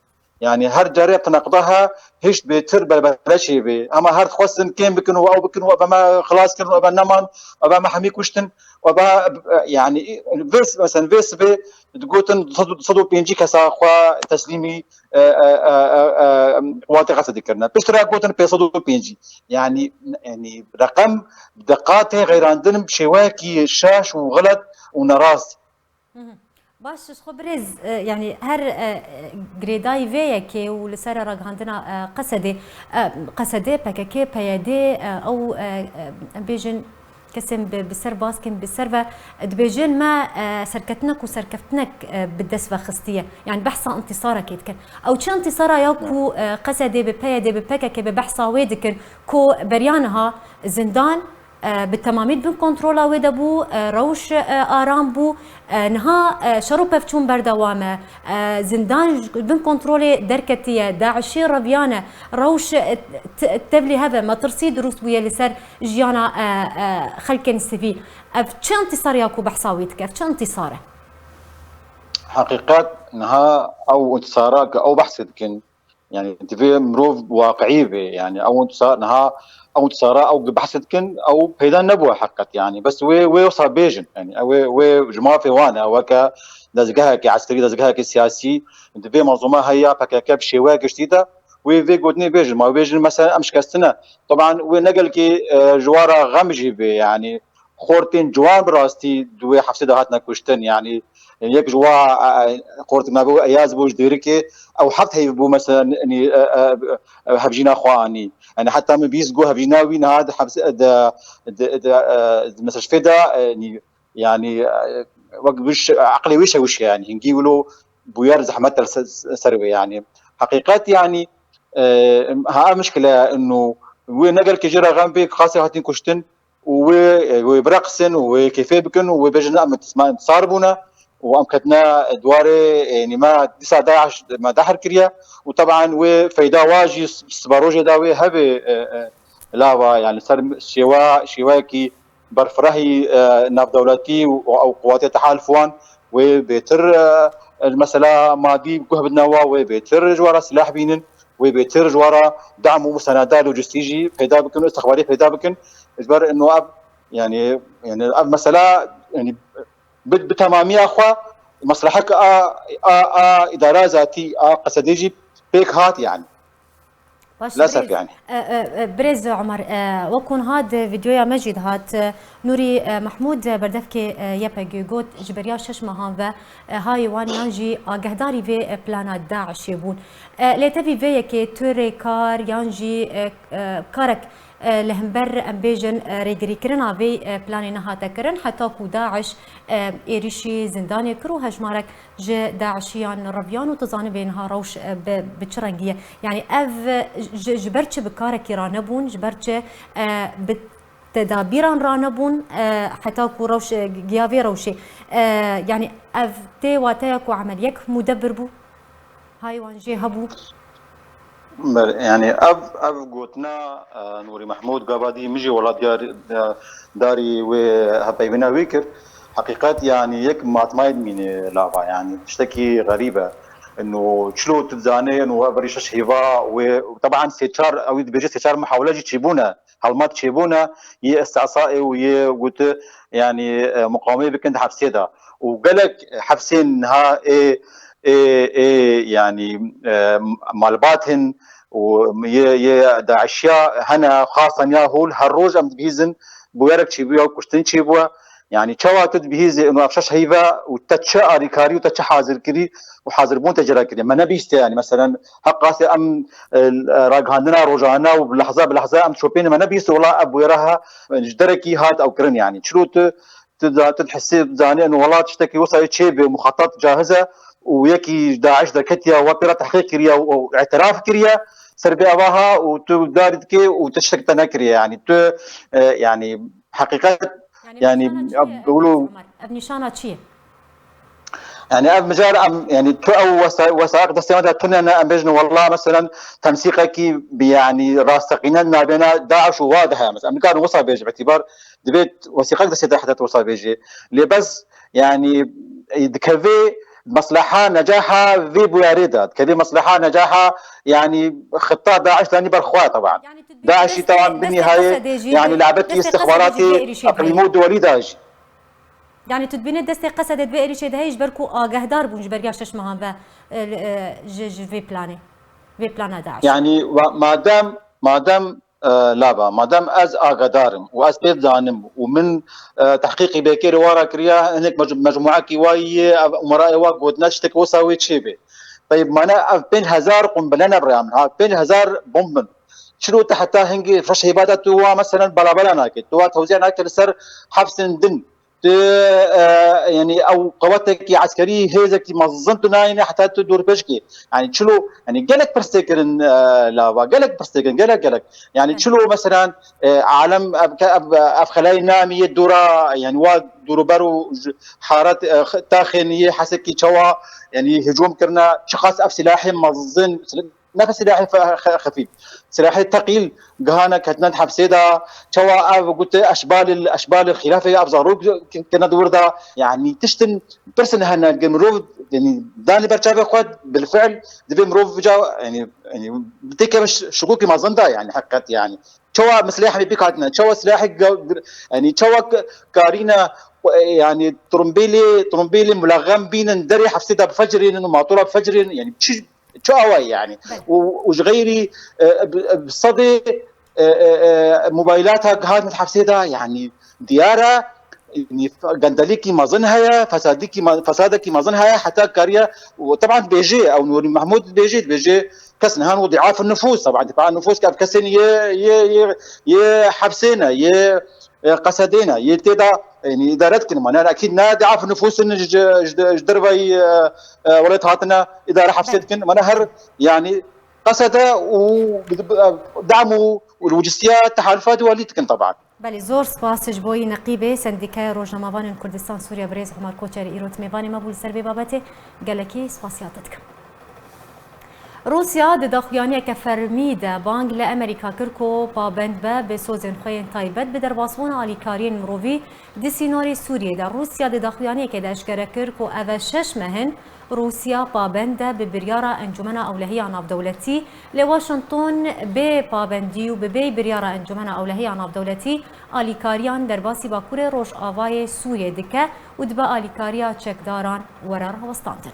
Yanî her carê teneqda he hişt bêtir belbele çêbê. Hema her dixwestin kêm bikin û ew bikin û ebe me xilas kirin û ebe neman, ebe me hemî kuştin, ebe, yanî vê, mesela vê sibê digotin sed û, sed û pêncî kesa xwe teslîmî, e, e, e, e, e, qewatê Qesedê kirine. Piştre gotin pênc sed û pêncî. Yanî, yanî reqem bi deqatê xeyrandin bi şêweyekî şaş û xelet û nerast. Baş, ji xwe birêz, e, yanî her, e, girêdayî vê yekê û li ser ragihandina, e, Qesedê, e, Qesedê, P K K, P Y D, e, ew, e, e, em bêjin kesên bi, bi ser baskên bi ser ve dibêjin me, e, serketinek û serkeftinek, e, bi dest ve xistiye. Yanî behsa intîsarekê dikin. Ew çi intîsara ya ku, e, Qesedê bi P Y D, bi P K K, bi behsa wê dikin ku beriya niha zindan, e, bi temamî di bin kontrola wê de bû, e, rewş, e, aram bû. E, niha, e, şer û pevçûn berdewam e. E, zindan ji bin kontrolê derketiye, DAIŞê reviyane, rewş, e, t-, tevlî hev e, metirsî dirust bûye li ser jiyana, e, e, xelkên sivîl. Ev çi intîsar ya ku behsa wî dike? Ev çi intîsar e? Heqîqet niha ew intîsara ku ew behsê dikin, yanî divê mirov waqiî be. Yanî ew intîsar niha, ew intîsara ew ku behsê dikin, ew peyda nebûye heqîqet. Yanî bes wê, wê wisa bêjin. Yanî ew ê, wê ji mafê wan e, weke dezgehekê eskerî, dezgehekê siyasî, divê manzûma heya P K K bi şêweya giştî de wê vê gotinê bêjin. Ma bêjin mesela em şikestine. Teban wê ne gelkî, e, ji wan re xem jî bê. Yanî xortên ciwan bi rastî di wê hefsê de hatine kuştin. Yanî yek ji wa, e, e, xortek navê wê Eyaz bû ji Dêrikê, ew heft heyv bû mesela, yanî, e, e, e, hevjîna xwe anî. Yanî heta min bîst got hevjîna wî niha di hepsê, di, di, di, e, di mistişfê de, e, yanî, yanî, e, wek wî şe-, eqlê wî şewişe, yanî hingî wilo bûyer zehmet e ser, ser wê, yanî heqîqet, yanî, e, ha ev mişkile ino wê ne gelkî jê re xem bê, qasê hatin kuştin, û wê, wê bireqsin û wê kêfê bikin û wê bêjin, em intisma-, intisar bûne û em ketine di warê, yanî me dîsa DAIŞ me dehr kiriye û teban wê feyda wa jî s-, sibarojê de wê hebe, e, e, lava, yanî ser şêwa-, şêweyekî berfirehî, e, navdewletî û ew quwatê tehalif wan wê bêtir, e, mesela madî guh bidine wa, wê bêtir ji wan re silah bînin, wê bêtir ji wan re dem û museneda lojistî jî peyda bikin û istixbarî peyda bikin. Ji ber ino ev, yanî, yanî ev mesela, yanî bi, bi temamiya xwe meslehek a, a, a îdara zatî a Qesedê jî pêk hat, yanî. Baş, Lesef birêz, yanî. E, e, e, birêz Omer, e, wek hûn hat, videoya me jî dihat, e, Nûrî, e, Mehmûd, e, berdevkê, e, Y P G got, ji beriya şeş mehan ve, e, hayê wan yan jî agehdarî vê, e, plana DAIŞê bûn. E, lê tevî vê yekê tu rêkar yan jî, e, e, karek, e, li hember, em bêjin, e, rêgirîkirina vê, e, planê nehate kirin, heta ku DAIŞ, e, êrîşî zindanê kir û hejmarek ji DAIŞiyan reviyan û tu zanibê niha rewş, e, bi, bi çi rengî ye? Yanî ev, e, ji, ji ber çi bi karekî ranebûn, ji ber çi, e, bi tedabîran ranebûn, e, heta ku rewş, e, giya vê rewşê? E, yanî ev tê wateya ku emeliyek mudebbir bû? Hay wan jê hebû? Belê, yanî ev, ev gotina, e, Nûrî Mehmûd gava dî min jî wela diyar, e, darî wê hevpeyvîna wî kir. Heqîqet, yanî yek matmayê dimîne lava, yanî tiştekî xerîb e. Ino çilo tu dizanê, ino ev berî şeş heyva wê, teban sê çar, ew dibêje sê çar muhawele jî çêbûne, helmat çêbûne, yê îstîsaê û yê gote, yanî, e, muqawemê bikin di hepsê de. Û gelek hepsên niha ê, ê, ê, yanî, e, malbat hin û yê, yê DAIŞiya hene, xasan ya hûl, her roj em dibihîzin bûyerek çêbûye û kuştin çêbûye. Yanî çawa tu dibihîzî ino ev şeş heyve û te çi alîkarî û te çi hazirkirî û hazirbûn te cira kiriye? Me nebîste, yanî meselen heq qasê em, e, ragihandina rojane û bi lehza bi lehza em şopêne, me nebîste wela ev bûyera ha, e, ji derekî hat ew kirin, yanî çilo tu, tu da-, tu dihesê zanî ino wela tiştekî wisa yê çêbe, muxatat cahiz e û yekî ji DAIŞ derketiye, we pê re tehqîq kiriye û, û îtiraf kiriye ser vê ava ha û tu darî dikê û tu tiştek te nekiriye, yanî tu, e, yanî heqîqet, yanî, yanî, nîşana çi ye, wilo Omer? Ev nîşana çi ye? Yanî ev mijar em, yanî tu ew wesa-, wesaiq destê me de tune ne, em bêjin wela meselen temsîqekî bi, yanî rasteqîne nabêna DAIŞ û wa de heye. Mesela em nikarin wisa bêjin, îtîbar Divê wesîqek destê te heta tu wisa bêjê. Lê bes, yanî, dikevê mesleha necaha vê bûyerê de, dikevê mesleha necaha, yanî, xitta DAIŞ danî ber xwe teban. DAIŞ jî teban bi nihayê, yanî, lebetî istixbaratê eqlîmî û duwelî de jî. Yanî tu dibînî destê Qesedê di vê êrîşê de heye ji ber ku agehdar bûn ji beriya şeş mehan ve, e, e, ji, ji vê planê, vê plana DAIŞ. Yanî wa-, madem, madem, e, lava, madem ez agehdar im û ez pê dizanim û min, e, tehqîqî bêkêrê wa re kiriya, hinek mec-, mecmuekî wa yê, ev umerayê wa gotine tiştek wisa wê çêbê. Teyb mane ev pênc hezar qumbile ne biraya min, ha, pênc hezar bomb in. Çilo te heta hingê reş hêva de tu wa meselen balabala nake, tu wa tewziya nake li ser hepsên din. Tu, e, yanî ew qewetekî eskerî, hêzekî mezin tu nayêne heta tu dorpêç kî. Yanî çilo, yanî gelek pirsê kirin, e, lava, gelek pirsê kirin, gelek, gelek. Yanî çilo meselan, e, alem ev, ev, ev xelayê namî yê dora, yanî wa dûrûber û ji haret, e, taxên yê Hesekî çawa, yanî hicûm kirine, çiqas ev silahê mezin, ne bi silahê fe-, xe-, xefîf, silahê teqîl gihane ketine di hepsê de, çawa ev gote eşbalil, eşbalil xilafê ev zarok kirine di wir de, yanî tiştin pirsin hene, gel mirov, yanî danî ber çavê xwe, bilfiil divê mirov vêca, yanî, yanî têkeve ş-, şikokê mezin de, yanî heqîqet, yanî çawa silahê pêk hatine, çawa silahê ge-, yanî çawa k-, karîne, yanî trumbêlê, trumbêlê mulexem bînin derê hepsê de bifecirênin û matora bifecirênin, yanî çi Çi awayî yanî? Belê. Û, û ji xeyrî, e, bi, bi sedê, e, e, e, mobaylata gihandin hepsê de, yanî diyar e, yanî gendelîkî mezin heye, fesadîkî me-, fesadekî mezin heye, heta kariye, û teban dibêje, ew Nûrî Mehmûd dibêje, dibêje kes nihan û diaf nifûs, teban diaf nifûs ke ev kesên yê, yê, yê, yê hepsê ne, yê, e, Qesedê ne, yê tê de, yanî îdare dikin. Mane ekîd ne diaf nifûs in ji, ji, ji derveyî, e, e, welat hatine îdare hepsê dikin. Mane her, yanî Qesede û bi, bi, dam û, û lojîstiya tehalufat welî dikin teban. Belê, zor spas ji bo yî neqîbê Sendîkaya Rojnamevanên Kurdistan Sûriye birêz Homar Koçer îro di mêvanê me bû li ser vê babetê. Gelekî spasiya te dikim. Rûsya di daxuyaniyeke fermî de bang li Amerîka kir ku pabend be bi sozên xwe yên taybet bi derbasbûna alîkariyên mirovî di sînorê Sûriyê de. Rûsya di daxuyaniyekê de eşkere kir ku ev e şeş meh in Rûsya pabend e bi biryara Encûmena Ewlehiya Navdewletî, lê Washington bê pabendî û bi bê biryara Encûmena Ewlehiya Navdewletî alîkariyan derbasî Bakurê Rojavayê Sûriyê dike û dibe alîkariya çekdaran were rawestandin.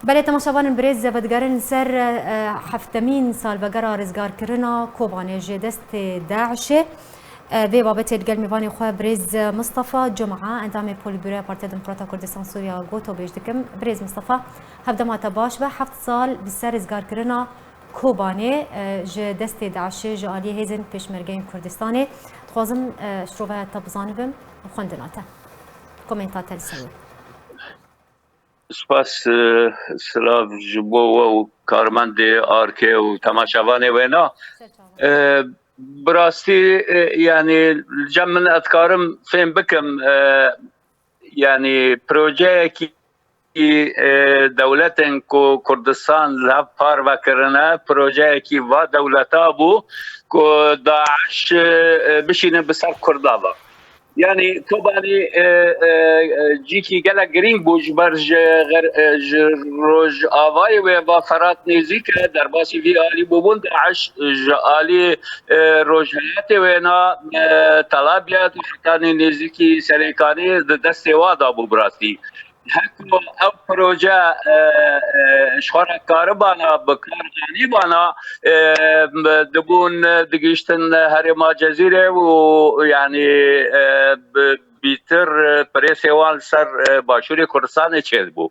Belê, temaşevanên birêz, vedigerin ser, e, heftemîn salvegera rizgarkirina Kobanê ji destê DAIŞê. E, vê babetê li gel mêvanê xwe birêz Mistefa Cuma, endamê Polîtbüroya Partiya Demokrata Kurdistan Sûriya, gotobêj dikim. Birêz Mistefa, hevdema te baş be, heft sal bi ser rizgarkirina Kobanê, e, ji destê DAIŞê ji aliyê hêzên Pêşmergeyên Kurdistanê. Dixwazim, e, şirovaya te bizanibim û xwendina te. Komenta te li ser wê. Spas, e, silav ji bo we û karmendê Arkê û temaşevanê wêna. E, bi rastî, e, yanî li cem min ez dikarim fêm bikim, e, yanî projeyekî, e, dewletên ku Kurdistan li hev parve kirine, projeyekî va dewleta bû ku DAIŞ, e, bişînin bi ser Kurda ve. Yanî Kobanî, e, e, e, cîkî gelek girîng bû ji ber ji xer-, e, ji rojavayê wê va Ferat nêzîk e, derbasî vî alî bûbûn DAIŞ, ji alî, e, rojhilatê wêna, e, Tel Abyad û hetanî nêzîkî Serêkanî di destê wa de bû bi rastî. Heko ev proje, e, e, ji xwe re karibana, bi kar anîbana, e, dibûn, digihîştin herêma Cezîrê û, yanî, e, bi, bîtir, e, presê wan li ser, e, başûrê Kurdistanê çêdibû.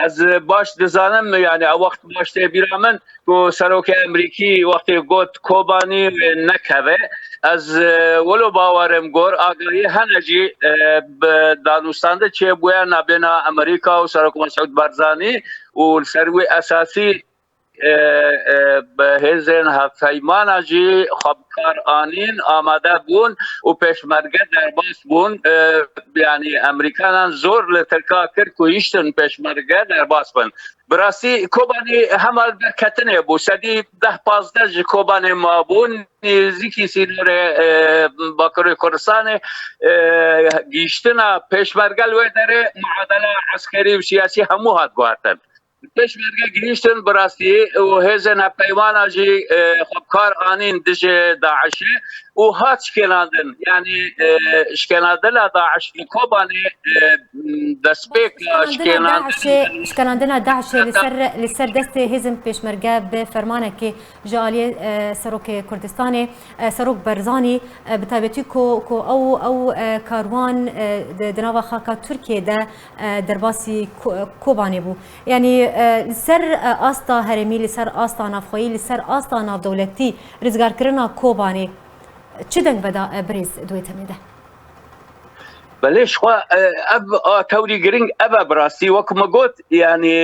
Ez, e, baş dizanim, yanî ew wext baş tê bîra min, ku serokê Amerîkî wextê got Kobanî wê nekeve, ez, e, wilo bawerim gor agahî hene jî, e, bi danûstandin çêbûye nabêna Amerîka û Serok Mesûd Barzanî û li ser wî esasî e, e, bi hêzên hevpeymana jî xwe bi kar anîn, amade bûn û pêşmerge derbas bûn. E, yanî Amerîkanan zor li Tirka kir ku hiştin pêşmerge derbas bin. Bi rastî Kobanê hema derketinê bû. Sedî deh pazdeh ji Kobanê mabûn. Nêzîkî sînorê, e, Bakurê Kurdistanê, e, gihîştina pêşmerge li wê derê muadela eskerî û siyasî hemû hat guhertin. Pêşmerge gihîştin bi rastî û hêzên hevpeymana jî, e, xwe bi kar anîn dijî DAIŞê û hat şkêlandin. Yanî, e, şkêlandina DAIŞ li Kobanê, e, destpêka şkêlandina DAIŞê, şkêlandina DAIŞê li ser, li ser destê hêzên pêşmerge bi fermanekê ji aliyê, e, Serokê Kurdistanê, e, Serok Barzanî, e, bi taybetî ku, ku ew, ew, e, karwan, e, di, di nava xaka Tirkiyê de, e, derbasî Ko-, Kobanê bû. Yanî, e, li ser, e, asta herêmî, li ser asta navxweyî, li ser asta navdewletî rizgarkirina Kobanê çi deng veda, e, birêz di wê temê de? Belê, ji xwe, e, ev a tewrî giring ev e bi rastî. Wek min got, yanî,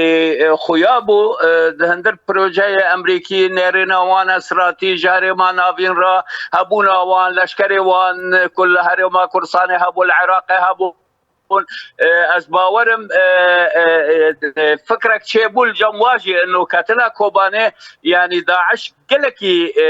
e, xuya bû, e, di hundir projeyê Amerîkî, nêrîna wan e stratejî ji herêma navîn re, hebûna wan, leşkerê wan, e, ku li herêma Kurdistanê hebû, li Iraqê hebûn. E, ez bawerim, e, e, e, fikrek çêbû li cem wa jî, ino ketina Kobanê, yanî DAIŞ gelekî, e,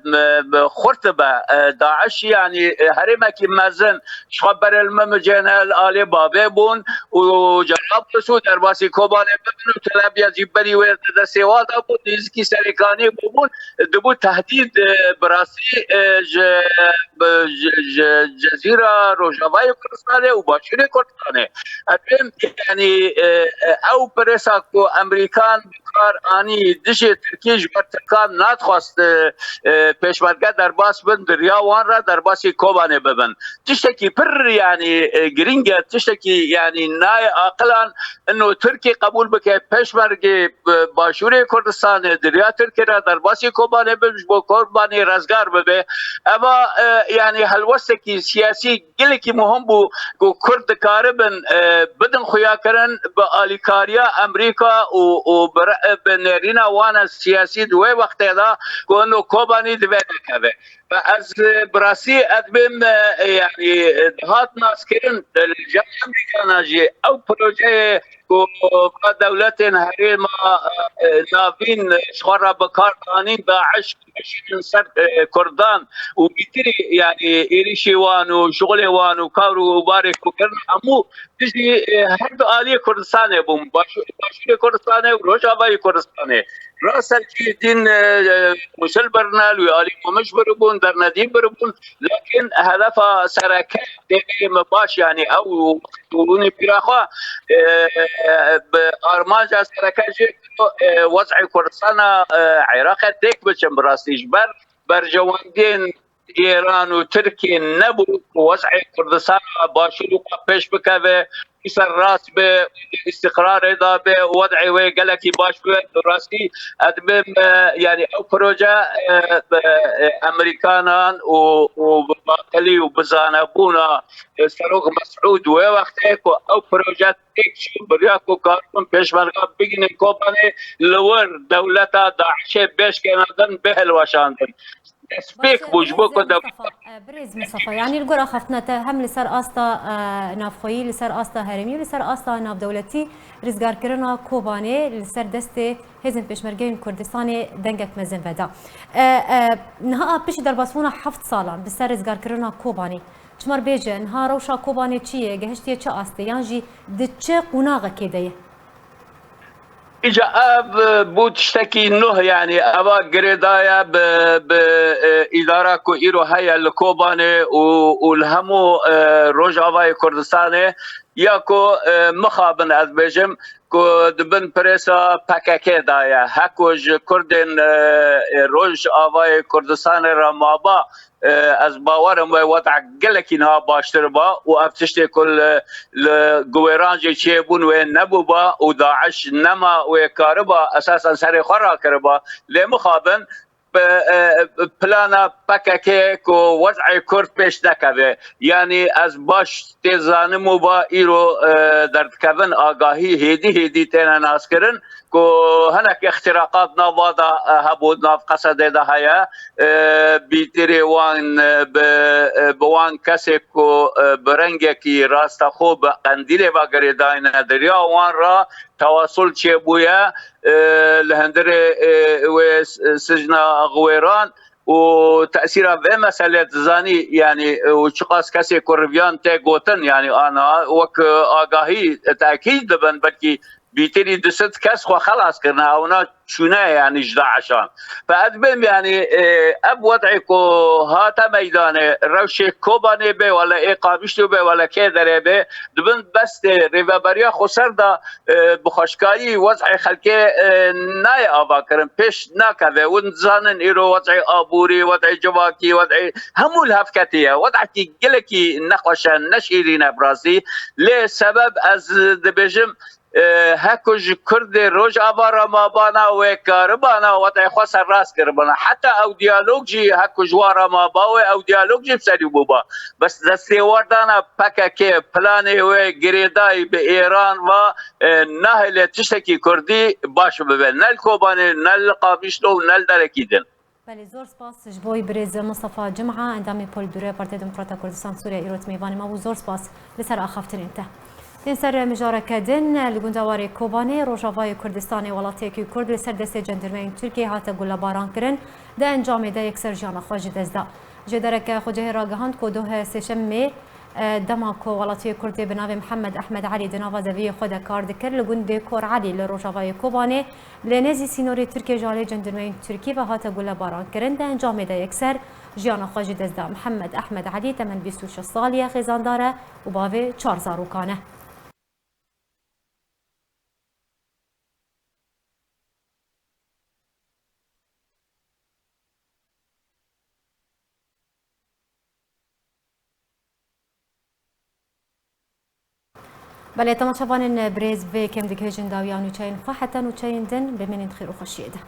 m-, m-, xurt dibe. E, DAIŞ, yanî, e, herêmekî mezin, ji xwe berê li Mimicê ne, li alê bavê bûn û Cerablus û derbasî Kobanê bibin û Tel Abyad jî berî wê di destê wan de bû, nêzîkî Serêkaniyê bûbûn, dibû tehdîd, e, bi rastî, e, ji, bi, ji, ji Cezîra, Rojavayê Kurdistanê û Başûrê Kurdistanê. Em, yanî, e, e, ew presa ku Amerîkan kar anî dijî Tirkî, ji ber Tirkan nadixwast, e, e, pêşmerge derbas bin, di riya wan re derbasî Kobanê bibin. Tiştekî pir, yanî, e, giring e, tiştekî, yanî, nayê aqilan ino Tirkî qebûl bike pêşmergê, e, Başûrê Kurdistanê di riya Tirkî re derbasî Kobanê bin, ji bo Kobanê rezgar bibe. Eva, e, yanî, helwestekî siyasî gelekî muhim bû ku Kurd dikaribin, e, bidin xuyakirin bi alîkariya Amerîka û, û bi re-, bi nêrîna wan a siyasî di wê wextê de ku ino Kobanî divê nekeve. Ve ez, e, bi rastî ez bêm, e, yanî, e, dihat naskirin, e, li cem Amerîkana jî ew projeyê ku va dewletên herêma, e, navîn, e, ji xwe re bi kar danîn, DAIŞ bişînin ser, e, Kurdan û bîtirî, yanî, êrîşê wan û şixulê wan û kar û barê ku kirin hemû dijî, e, her du aliyê Kurdistanê bûn, Başû-, Başûrê Kurdistanê û Rojavayê Kurdistanê. Rast e, Cihîddîn, e, e, Musil birine, li wî alî Mamiş biribûn, Dernedîn biribûn, lakin hedefa sereke têkilê me baş, yanî ew û hûnê pîra xwe, e, e, bi armanca sereke jî, e, wez'ê Kurdistana, e, Iraqê têk biçin bi rastî ji ber berjewendiyên Îran û Tirkiye nebû ku wez'ê Kurdistana Başûrê xwe pêş bikeve, wî ser rast be, îstiqrarê da be, wed'ê wê gelekî baş be. Bi rastî ez dibêm, e, yanî ew proje, e, bi, e, Amerîkanan û, û bi baqilî û bi zanebûna, e, Serok Mesûd wê wextê ku ew proje têk çû, biriya ku karibin pêşmerga bigihînin Kobanê, li wir dewleta DAIŞê bê şkênandin, bê hilweşandin. Destpêk bû ji bo ku dewleta. Birêz Mistefa, yanî li gor axaftina te hem li ser asta, e, navxweyî, li ser asta herêmî û li ser asta navdewletî rizgarkirina Kobanê li ser destê hêzên pêşmergeyên Kurdistanê dengek mezin veda. E, e, niha a piştî derbasbûna heft salan bi ser rizgarkirina Kobanê, çima bêje, niha rewşa Kobanê çi ye, gehiştiye çi astê, yan jî di çi qonaxekê de ye? Îca ev, e, bû tiştekî nuh, yanî eva girêdayî bi, bi, e, îdara ku îro heye li Kobanê û, û li hemû, e, Rojavayê Kurdistanê, ya ku, e, mixabin ez bêjim ku di bin prêsa P K K de ye. Heko ji Kurdên, e, e, Rojavayê Kurdistanê re maba, e, ez bawer im wê weda gelekî niha baştir ba û ev tiştê ku li, li Guwêran jî çêbûn wê nebûba û DAIŞ nema wê kariba esasen serê xwe rakiriba. Lê mixabin e, e, plana P K K ku wez'ê Kurd pêş nekeve. Yanî ez baş tê zanim û ba îro, e, derdikevin agahî hêdî hêdî têne naskirin ku hinek îxtîraqat nava de, e, hebû, nav Qesedê de heye. E, bîtirê wan, e, bi, e, bi wan kesê ku, e, bi rengekî rastaxo bi qendîlê ve girêdayne di riya wan re tewasul çêbûye, e, li hundirê, e, wê s-, sicna Xiwêran û tesîra vê meselê dizanî, yanî, û çiqas kesê ku riviyan tê gotin, yanî ana wek agahî tekîd dibin, belkî bîtirî du sed kes xwe xelas kirine, ewna çûne, yanî ji DAIŞan. Fe ez bêm, yanî, e, ev wed'ê ku hate meydanê, rewşê Kobanê bê, wele ê Qamişlo bê, wele kê derê bê, dibin destê rêveberiya xweser de, e, bi xweşkayî wez'ê xelkê, e, nayê ava kirin, pêş nakeve. Hûn dizanin îro wez'ê aborî, wez'ê civakî, wez'ê hemû li hev ketiye. Wed'ekî gelekî nexweş e, neşîrîn e bi rastî. Lê sebeb ez dibêjim, e, heku ji Kurdê Rojava re mabana wê karibana wez'ê xwe serrast kiribana. Heta ew diyalog jî heku ji wan re maba wê ew diyalog jî bi serî bûba. Bes destêwerdana P K K planê wê girêdayî bi Êran ve, e, nahêle tiştekî Kurdî baş bibe. Ne li Kobanê, ne li Qamişlo û ne li derekî din. Belê, zor spas ji bo birêz Mustafa Cuma, endamê Polîtbûroya Partiya Demokrata Kurdistan Sûriye, îro di mêvanê me bû. Zor spas li ser axaftinên te. Tên ser mijareke din, li gundewarê Kobanê, rojavayê Kurdistanê, welatiyekî Kurd li ser destê cendirmeyên Tirkiyê hate gulebaran kirin, di encamê de yekser jiyana xwe ji dest da. Jêdereke Xwecihê ragihand ku doh sêşemê, e, dema ku welatiyê Kurdê bi navê Mihemed Ehmed Elî di nava zeviyê xwe de kar dikir, li gundê Kor Elî li rojavayê Kobanê, li nêzî sînorê Tirkiyê ji alî cendirmeyên Tirkî ve hate gulebaran kirin, di encamê de yekser jiyana xwe ji dest da. Mihemed Ehmed Elî temen bîst û şeş salî ye, xêzandar e û bavê çar zarokan e. Belê, temaşevanên birêz, vê kem digihêjin dawiya nûçeyên xwe. Heta nûçeyên din, bimînin di xêr û xweşiyê de.